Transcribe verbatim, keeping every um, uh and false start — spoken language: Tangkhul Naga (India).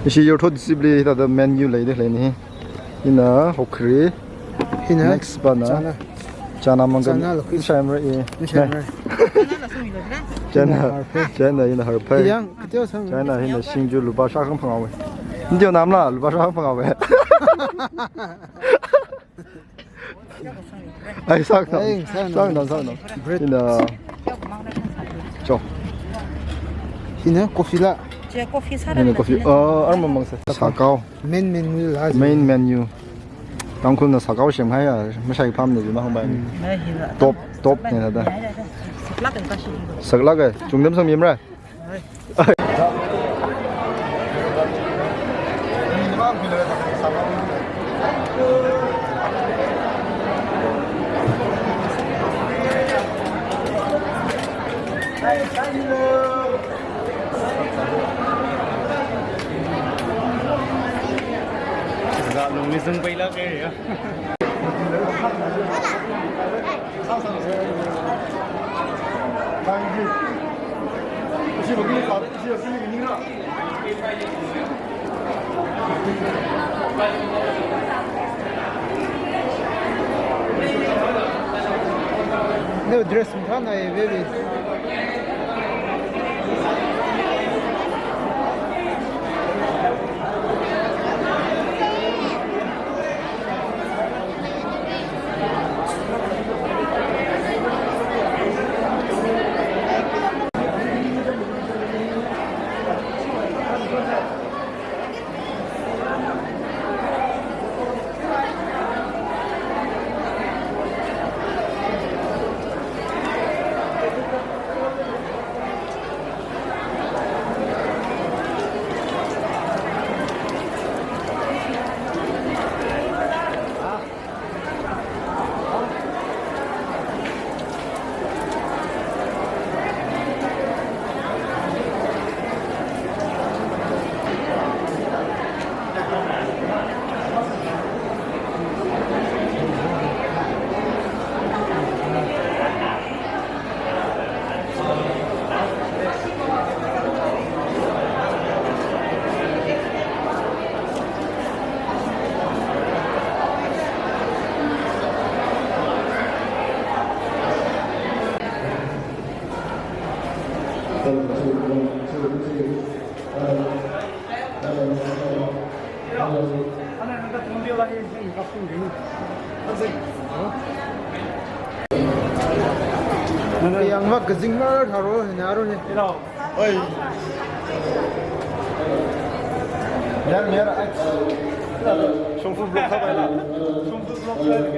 Ishi yorthot sibli hithāda menu leida leini. Hina hokri. Hina next pana chana. Chana mangan. Chana lo. Mashai mara i. Mashai mara. Chana. Chana hina harphai. Yang, kateo sang. Chana hina singju lupā shākha phanghaowa. Ndio namla lupā shākha phanghaowa. Ai, sākhanang. Ai, sākhanang. Sākhanang, sākhanang. Bread. Hina. Cho. Hina coffee la. Che coffee sāra. Hina coffee. Uh, arma mang sā. Sākao. Main menu la. Main menu. Tangkhulna sākao semhaiya, mashai pham na jima hangbai. Hmm. Top, top ne da. Saklak ka shi. Saklak ka. Chungdam sangmi mara. No dress, baby. Yang mak kazing mar tharo hina ro ne. Oi. Yang, yang, ai. Shongfa block kha bai la. Shongfa block kha bai la.